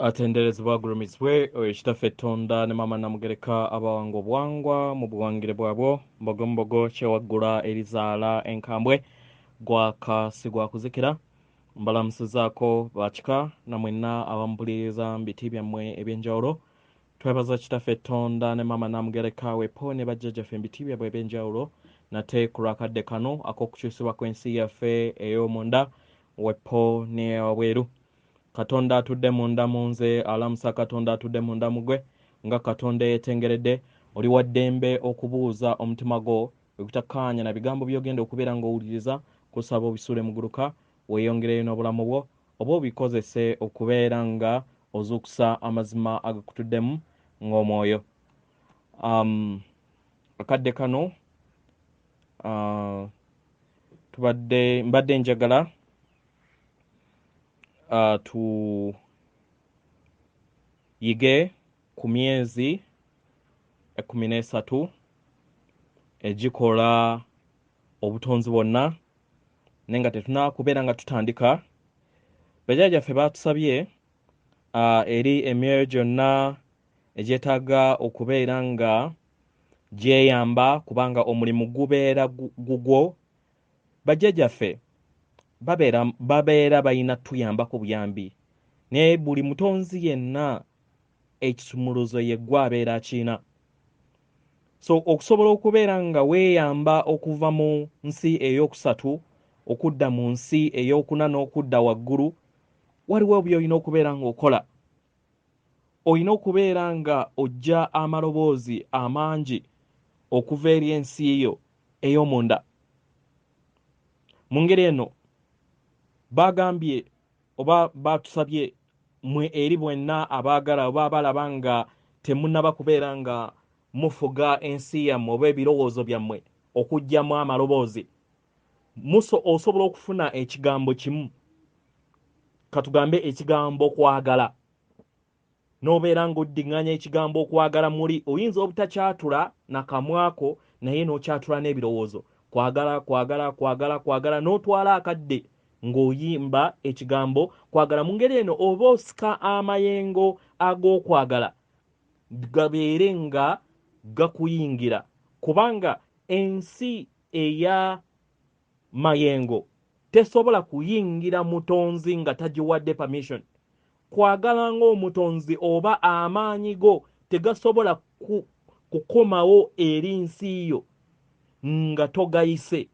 Atenderezebwa agulumizibwe oyo Kitaffe Ttonda ne Maama Namugereka abawanga obuwangwa mu buwangire bwabwo, mbogo mbogo kyewaggula erizaala enkambwe, gwaka si gwa kuzikira. Mbalamusizaako bakika na mwenna abamupuliriza mu biti byammwe ebyenjawulo. Twebaza Kitaffe Ttonda ne Maama Namugereka wepo ne bajjajjaffe mu biti byabwe ebyenjawulo nate ku lwakadde kano ak'okukyusibwa kw'ensi yaffe ey'omunda wepo n'eyawabweru. Katonda atudde munda mu nze alamusa Katonda atudde munda mu gwe nga Katonda eyeetengeredde. Oli wa ddembe okubuuza omutima gwo bwe gutakkaanya na bigambo by'ogenda okubeera ng'owuliriza, kusaba obisuule muguluka weeyongereyo n'obulamu bwo oba obikozese okubeera nga ozuukusa amazima agakutuddemu ng'omwoyo. Akadde kano tubadde mbadde njagala tuyige ku myezi 13 egikola obutonzi bwonna, naye nga tetunaakubeera nga tutandika. Bajjajjaffe baatusabye eri emyoyo gyonna egyetaaga okubeera nga gyeyamba kubanga omulimu gubeera gugwo. Bajjajjaffe babeera balina tuyambako buyambi, naye buli mutonzi yenna ekisumuluzo ye gwe abeera akiina. So okusobola okubeera nga weeyamba okuva mu nsi ey'okusatu okudda mu nsi ey'okuna n'okudda waggulu, waliwo by'olina okubeera ng'okola. Olina okubeera nga ojja amaloboozi amangi okuva eri ensi yo ey'omunda. Mu ngeri eno bagambye oba batusabye mwe eri bwenna abaagala oba abalaba nga temunnaba kubeera nga mufuga ensi yammwe oba ebirowoozo byammwe okuggyamu amaloboozi. Osobola okufuna ekigambo kimu, katugambe ekigambo kwagala, n'obeera ng'oddiŋŋanya ekigambo okwagala muli, oyinza obutakyatula na kamwako naye n'okyatula n'ebirowoozo. Kwagala, kwagala, kwagala, kwagala, n'otwala akadde ng'oyimba ekigambo kwagala. Mu ngeri eno oba osika amayengo ag'okwagala gabeere nga gakuyingira, kubanga ensi eya mayengo tesobola kuyingira mutonzi nga tagiwadde permission. Kwagala ng'omutonzi oba amaanyi go tegasobola kukomawo eri nsi yo nga togayise.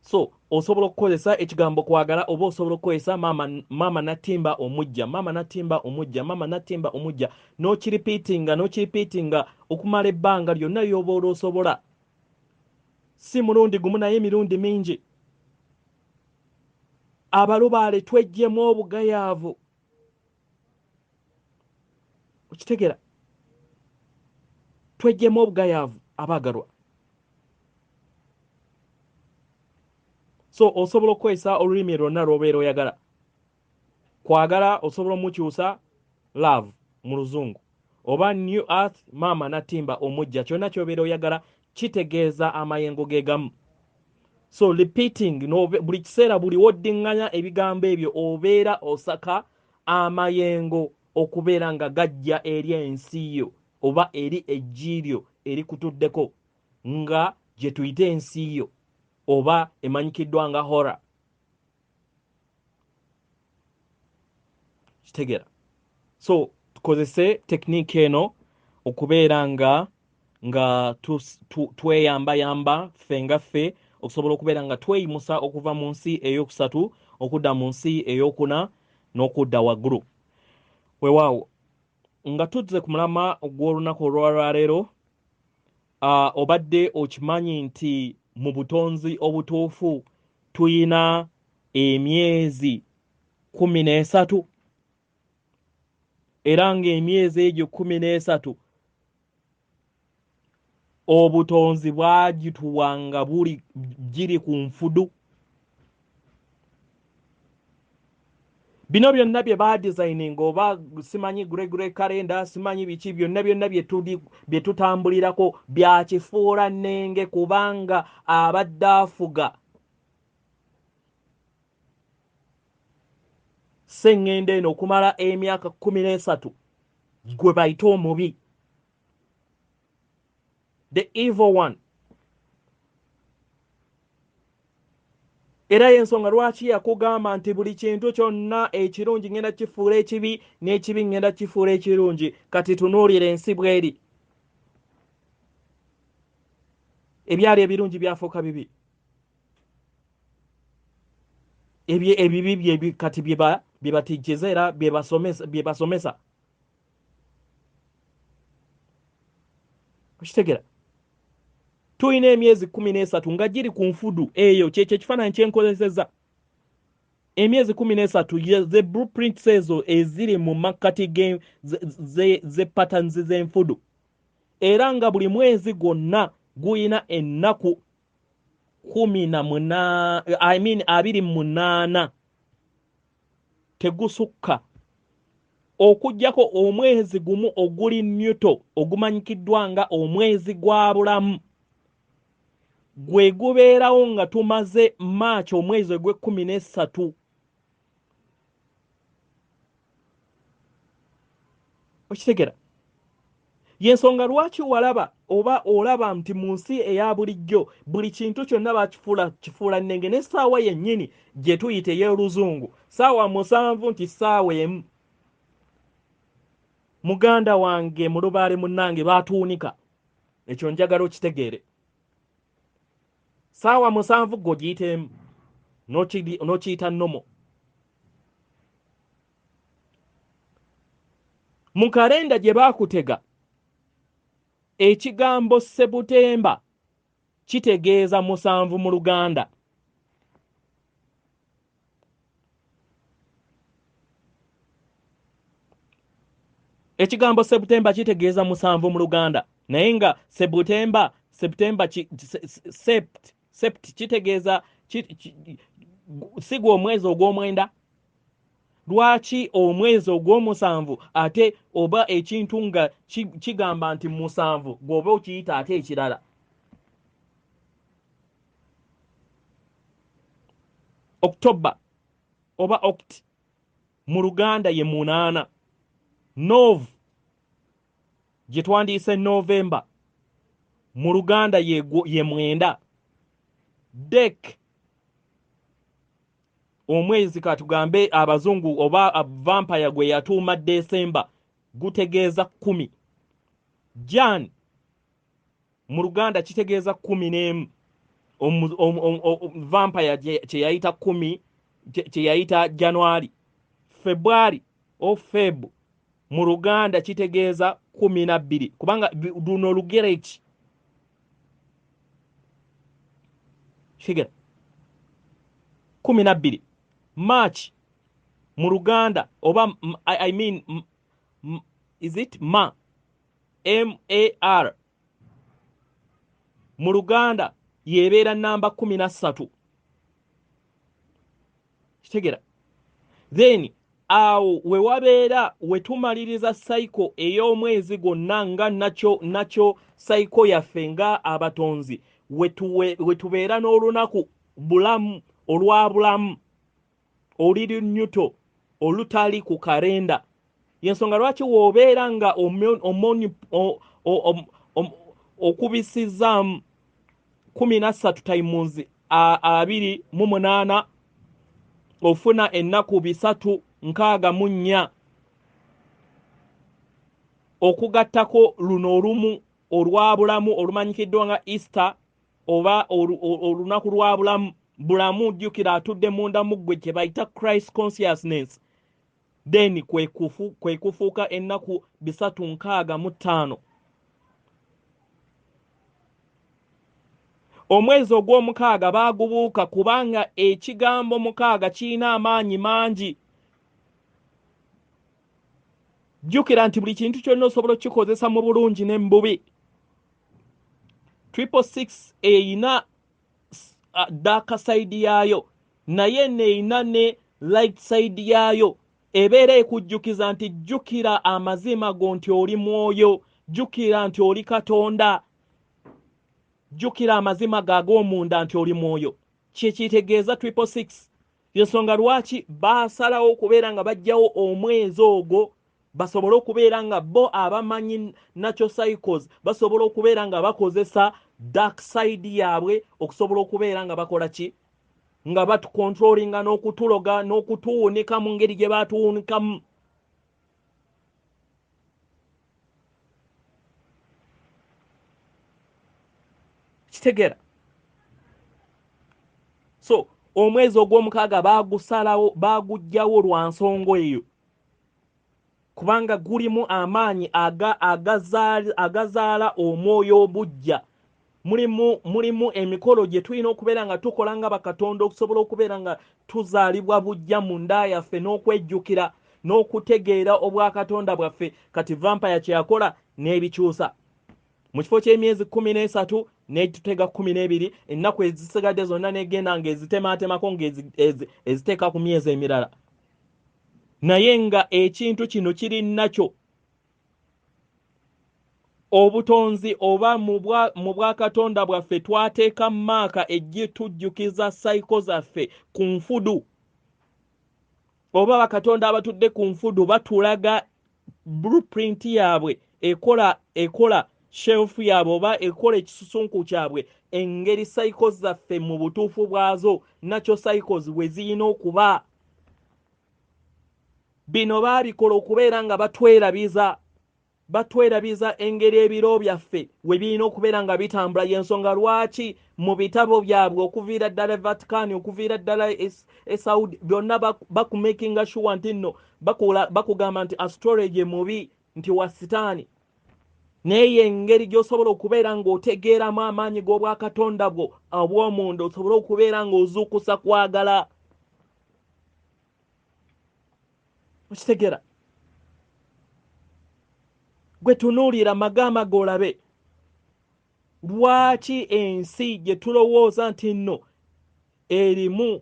So osobola okukozesa ekigambo kwagala oba osobola okukozesa maama natimba omujja, maama natimba omujja, maama natimba omujja, n'okiripiitinga okumala ebbanga lyonna ly'oba olwosobola. Si mulundi gumu naye emirundi mingi. Abalubaale tweggyemu obugayaavu. Okitegeera? Tweggyemu obugayaavu abaagalwa. So osobola okukozesa olulimi lwonna lw'obeera oyagala. Kwagala osobola omukyusa love mu luzungu oba new earth maama natimba omujja, kyonna ky'obeera oyagala kitegeeza amayengo ge gamu. So repeating buli kiseera buli woddiŋŋanya ebigambo ebyo obeera osaka amayengo okubeera nga gajja eri ensi yo oba eri eggi lyo erikutuddeko nga gye tuyita ensi yo oba emanyikiddwa nga hora. Kitegeera? So tukozese tekiniki eno okubeera nga tweyambayamba ffe nga ffe okusobola okubeera nga tweyimusa okuva mu nsi ey'okusatu okudda mu nsi ey'okuna n'okudda waggulu. Weewaawo nga tuzze ku mulama gw'olunaku olwaleero, obadde okimanyi nti mu butonzi obutuufu tuyina emyezi 13, era ng'emyezi egyo 13 obutonzi bwagituwanga buli giri ku nfudu. Bino byonna bye badesigninga oba simanyi Gregory calendar, simanyi biki, byonna byonna bye tutambulirako byakifuula nnenge, kubanga abadde afuga Sseŋŋendo eno okumala emyaka 13 gwe bayita omubi, the evil one. Era y'ensonga lwaki yakugamba nti buli kintu kyonna ekirungi ngenda kifuula ekibi, n'ekibi ngenda kifuula ekirungi. Kati tunuulira ensi bw'eri, ebyali ebirungi byafuuka bibi, ebibi kati bye batijjiza era bye basomesa. Okitegera? Tulina emyezi 13 nga giri ku nfudu eyo, kyekyo ekifaananyi kye nkozesezza. Emyezi 13 ze blueprints ezo eziri mu makkati ze patterns z'enfudu, era nga buli mwezi gwonna gulina ennaku 28, tegusukka, okuggyako omwezi gumu oguli newto ogumanyikiddwa nga omwezi gwa bulamu, gwe gubeerawo nga tumaze March omwezi ogw'e13. Okitegera? Y'ensonga lwaki walaba oba olaba nti mu nsi eya bulijjo buli kintu kyonna bakifuula kifuula nnenge, n'essaawa yennyini gye tuyita ey'oluzungu ssaawa 7 nti ssaawa 1. Muganda wange mulubaale munnange baatuunika, ekyo njagala okitegeere. Ssaawa 7 g'ogiyiteemu n'okiyita nnomo. Mu kalenda gye baakutega ekigambo Sebutemba kitegeeza 7 mu Luganda. Ekigambo Sebutemba kitegeeza 7 mu Luganda, naye nga Sebutemba sept kitegeeza si gwe omwezi ogw'omwenda. Lwaki omwezi ogw'omusanvu ate oba ekintu nga kigamba nti 7 gw'oba okiyita ate ekirala? October oba Oct mu Luganda ye 8. Nov gye twandiise November mu Luganda ye 9. Dec omwezi katugambe abazungu oba vampire gwe yatuuma December gutegeeza 10. Jan mu Luganda kitegeeza 11. Vampire kye yayita 10, kye yayita January. February o Feb mu Luganda kitegeeza 12, kubanga luno Lugereki. Kigera 12. March mu Luganda oba I mean is it ma M A R mu Luganda yebeera namba 13. Kitegera? Then awo we wabeera we tumaliriza cycle ey'omwezi gwonna nga nakyo cycle yaffe nga abatonzi, we tubeera n'olunaku bulamu olwa bulamu oliri newto olutali ku kalenda. Yensonga lwaki w'obeera nga okubisizaamu 13 times 28 ofuna ennaku 364, okugattako luno olumu olwa bulamu olumanyikiddwa nga Easter oba olunaku lwa bulamu. Bulamu jjukira atudde munda mu ggwe kye bayita Christ consciousness, then kwe kufuuka ennaku 365. Omwezi ogw'omukaaga baagubuuka kubanga ekigambo 6 kirina amaanyi mangi. Jjukira nti buli kintu kyonna osobola okukikozesa mu bulungi ne mu bubi. 666 eyina dark side yaayo, naye neeyina ne light side yaayo. Ebeera ekujjukiza nti jjukira amazima go nti oli mwoyo, jjukira nti oli Katonda, jjukira amazima g'ag'omunda nti oli mwoyo. Kye kitegeeza 666. Yensonga lwaki baasalawo okubeera nga bajjawo omwezi ogwo, basobole okubeera nga bo abamanyi natural cycles basobola okubeera nga bakozesa dark side yaabwe okusobola okubeera nga bakola ki, nga batukontrolinga n'okutuloga n'okutuwunika mu ngeri gye batuwunikamu. Kitegeera? So omwezi ogw'omukaaga baagusalawo, baagujjawo lwa nsonga eyo, kubanga gulimu amaanyi agazaala omwoyo obujja. Mulimu emikolo gye tulina okubeera nga tukola nga bakatonda okusobola okubeera nga tuzaalibwa bujja mu nda yaffe n'okwejjukira n'okutegeera obwakatonda bwaffe. Kati vampire kye yakola n'ebikyusa, mu kifo ky'emyezi 13 n'etutega 12, ennaku ezisigadde zonna n'egenda ng'ezitemaatemako ng'eziteeka ku myezi emirala. Naye nga ekintu kino kiri nakyo obutonzi oba mu bwakatonda bwaffe twateeka maaka ejje tujjukiza sayiko zaffe ku nfudu, oba bakatonda abatudde ku nfudu batulaga blueprint yaabwe ekola shelf yaabwe oba ekola ekisusunku kyabwe, engeri sayiko zaffe mu butuufu bwazo nakyo cycles bwe zirina okuba. Bino baabikola okubeera nga batwerabiza engeri ebiro byaffe we birina okubeera nga bitambula. Y'ensonga lwaki mu bitabo byabwe okuviira ddala Vatican, okuviira ddala e Saudi, byonna bakumakinga sure nti nno bakugamba nti astrology mubi, nti wa sitaani. Naye engeri gy'osobola okubeera ng'otegeeramu amaanyi g'obwakatonda bwo obw'omunda, osobole okubeera ng'ozuukusa kwagala. Okitegeera? Gwe tunuulira magama g'olabe lwaki ensi gye tulowooza nti nno erimu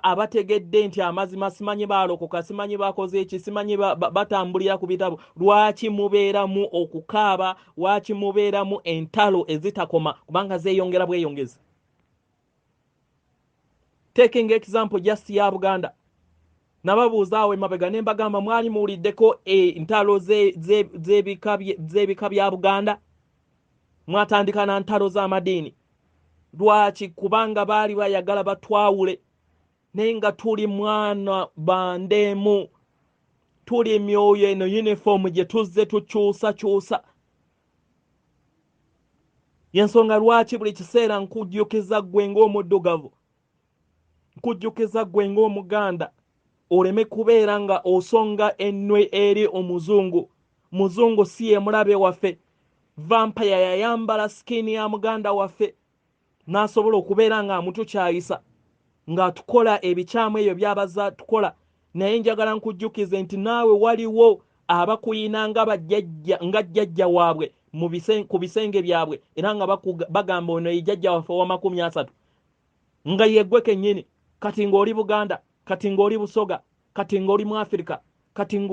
abategedde nti amazima simanyi baalokoka, simanyi bakoze eki, simanyi batambulira ku bitabo, lwaki mubeeramu okukaaba, lwaki mubeeramu entalo ezitakoma, kubanga zeeyongera bweyongezi. Taking example just ya Buganda, nababuuza awo emabega ne mbagamba mwali muwuliddeko entalo z'ebika bya Buganda? Mwatandika na ntalo z'amadiini. Lwaki? Kubanga baali bayagala batwawule, naye nga tuli mwana bandeemu, tuli myoyo eno uniform gye tuzze tukyusakyusa. Yensonga lwaki buli kiseera nkujjukiza ggwe ng'omuddugavu, nkujjukiza ggwe ng'omuganda, oleme kubeera nga osonga ennwe eri omuzungu. Muzungu si ye mulabe waffe. Vampire yayambala skin ya muganda waffe n'asobola okubeera nga amutukyayisa, ng'atukola ebikyamu ebyo by'abaza tukola. Naye njagala nkujjukize nti naawe waliwo abakuyina nga jjajja waabwe ku bisenge byabwe, era nga bagamba ono ye jjajja waffe owa 30, nga yeggwe kennyini. Kati ng'oli Buganda, kati ng'oli Busoga, kati ng'oli mu Afirika, kati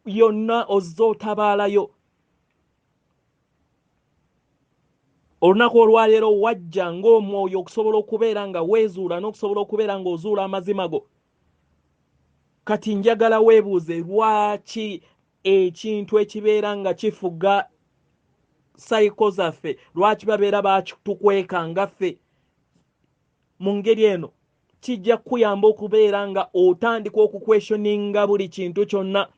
yonna ozze otabaalayo. Olunaku olwaleero wajja ng'omwoyo okusobola okubeera nga weezuula n'okusobola okubeera ng'ozuula amazima go. Kati njagala weebuuze lwaki ekintu ekibeera nga kifuga sayiko zaffe, lwaki babeera bakitukweka nga ffe mu ngeri eno? Kijja kukuyamba okubeera nga otandika okukwestioninga buli kintu kyonna.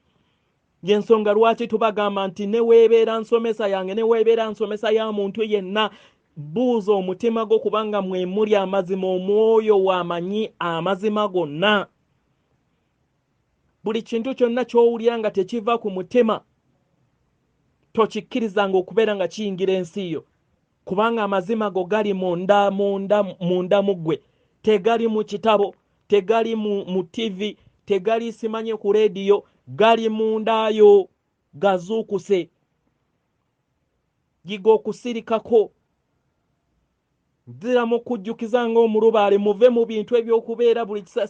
Yensonga lwaki tubagamba nti ne weebeera nsomesa yange, ne weebeera nsomesa ya muntu yenna, buuza omutima gwo, kubanga mwe muli amazima, omwoyo w'amanyi amazima gonna. Buli kintu kyonna ky'owulira nga tekiva ku mutima, tokikkirizanga okubeera nga kiyingira ensi yo, kubanga amazima go gali munda mu ggwe, tegali mu kitabo, tegali mu TV, tegali simanye ku rediyo, gali mundaayo, gazuukuse. Yiga okusirikako. Nziramu okujjukiza ng'omulubaale, muve mu bintu eby'okubeera buli kiseera.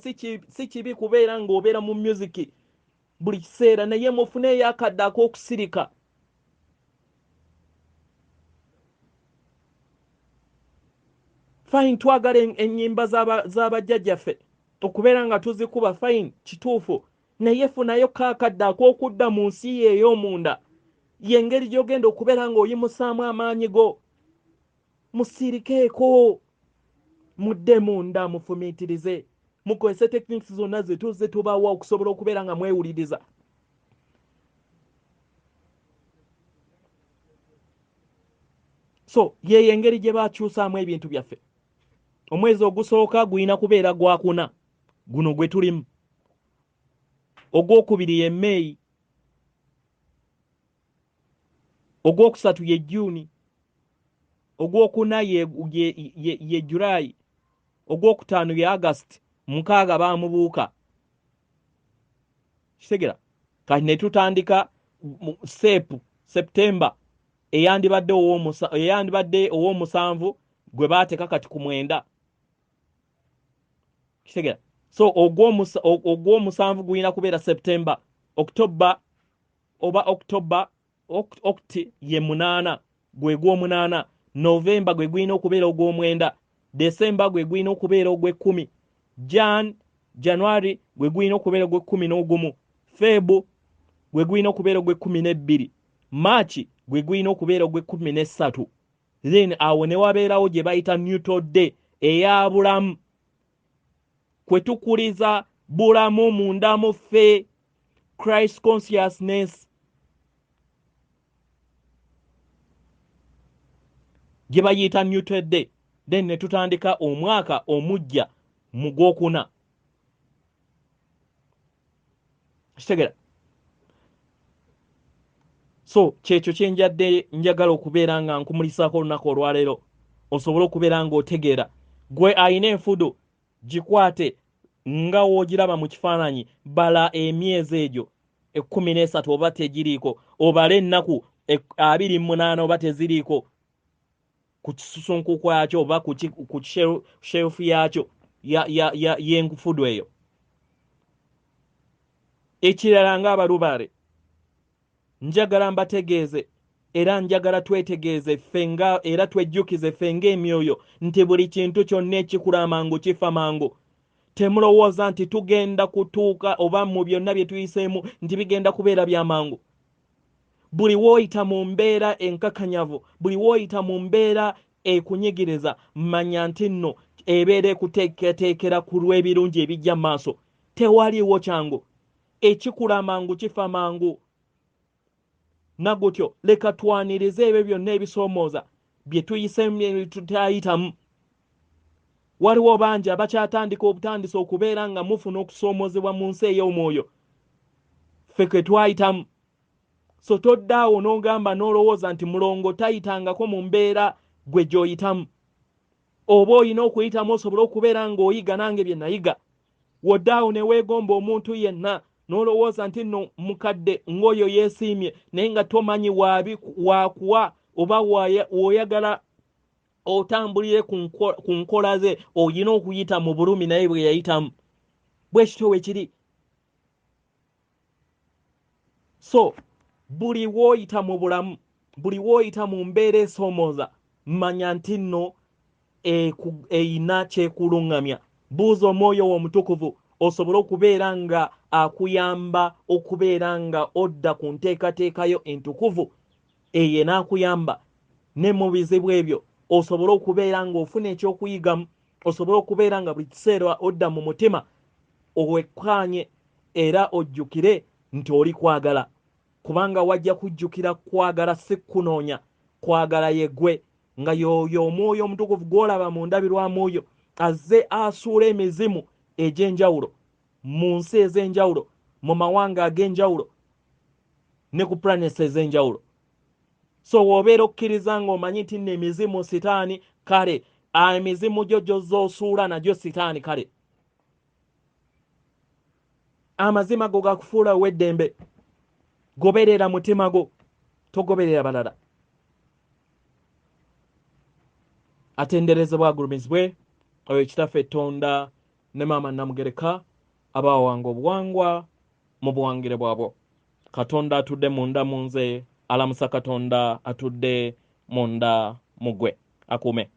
Si kibi kubeera ng'obeera mu music buli kiseera, naye mufuneeyo akadde ak'okusirika. Fine, twagala ennyimba z'abajjajjaffe, Okubeera nga tuzikuba fine, kituufu, naye funayo kaakadde ak'okudda mu nsi ye ey'omunda. Y'engeri gy'ogenda okubeera ng'oyimusaamu amaanyi go. Musirikeeko, mudde munda, mufumiitirize, mukozese techniques zonna ze tuzze tubawa okusobola okubeera nga mwewuliriza. So yeyo engeri gye bakyusaamu ebintu byaffe. Omwezi ogusooka gulina kubeera gwakuna, guno gwe tulimu. Ogwokubiri ye Meeyi, ogwokusatu ye Juni, ogwokuna ye Julayi, ogwokutaano ye August, 6 baamubuuka. Kitegera? Kati ne tutandika September eyandibadde ow'omusanvu gwe baateeka kati ku 9. Kitegera? So ogw'omusanvu gulina kubeera September, October oba October okti ye 8, gwe gw'omunaana, November gwe gulina okubeera ogw'omwenda, December gwe gulina okubeera ogw'ekkumi, January gwe gulina okubeera ogw'ekkumi n'ogumu, Feb gwe gulina okubeera ogw'ekkumi n'ebbiri, March gwe gulina okubeera ogw'ekkumi n'essatu. Then awo ne wabeerawo gye bayita Neutral Day eya bulamu, kwe tukuliza bulamu munda mu ffe, Christ consciousness gye bayita Neutral Day. Then ne tutandika omwaka omuggya mu gwokuna. Kitegera? So kyekyo kyenjadde njagala okubeera nga nkumulisaako olunaku olwaleero, osobole okubeera ng'otegeera. Gwe ayina enfudu gikwate nga w'ogiraba mu kifaananyi, bala emyezi egyo 13 oba tegiriiko, obale ennaku 28 oba teziriiko ku kisusunku kwakyo oba ku shelf yakyo y'enfudu eyo. Ekirala ng'abalubaale, njagala mbategeeze era njagala twetegeeze ffe nga era twejjukize ffe ng'emyoyo nti buli kintu kyonna ekikula amangu kifa mangu. Temulowooza nti tugenda kutuuka oba mu byonna bye tuyiseemu nti bigenda kubeera bya mangu. Buli w'oyita mu mbeera enkakanyavu, buli w'oyita mu mbeera ekunyigiriza, manya nti nno ebeera ekuteekateekera ku lw'ebirungi ebijja mu maaso. Tewaliiwo kyangu, ekikula amangu kifa mangu. Nagutyo leka twanirize ebyo byonna ebisoomooza bye tuyiseemu bye tutayitamu. Waliwo bangi abakyatandika obutandisa okubeera nga mufuna okusoomoozebwa mu nsi ey'omwoyo ffe kwe twayitamu. So toddaawo n'ogamba n'olowooza nti mulongo tayitangako mu mbeera gwe gy'oyitamu. Oba olina okuyitamu osobole okubeera ng'oyiga nange bye nayiga. Woddaawo ne weegomba omuntu yenna n'olowooza nti nno mukadde ng'oyo yeesiimye, naye nga tomanyi waakuwa oba w'oyagala otambulire ku nkola ze, olina okuyita mu bulumi naye bwe yayitamu. Bwe kityo bwe kiri. So buli w'oyita mu bulamu, buli w'oyita mu mbeera esoomooza, manya nti nno eyina kyekuluŋŋamya. Buuza omwoyo wo omutukuvu osobole okubeera nga akuyamba okubeera nga odda ku nteekateekayo entukuvu, eyo enaakuyamba ne mu bizibu ebyo osobole okubeera ng'ofuna ekyokuyigamu, osobole okubeera nga buli kiseera odda mu mutima owekkaanye era ojjukire nti oli kwagala, kubanga wajja kujjukira kwagala si kunoonya. Kwagala ye ggwe nga y'oyo omwoyo omutukuvu gw'olaba mu ndabirwamu yo azze asuula emizimu egy'enjawulo mu nsi ez'enjawulo, mu mawanga ag'enjawulo ne ku planets ez'enjawulo. So w'obeera okkiriza ng'omanyi nti nno emizimu sitaani, kale emizimu gyo gy'ozoosuula nagyo sitaani, kale amazima go gakufuula ow'eddembe. Goberera mutima gwo, togoberera balala. Atenderezebwa agulumizibwe oyo Kitaffe Tonda ne Maama Namugereka abawanga obuwangwa mu buwangire bwabwo. Katonda atudde munda mu nze alamusa Katonda atudde munda mu ggwe. Akuume.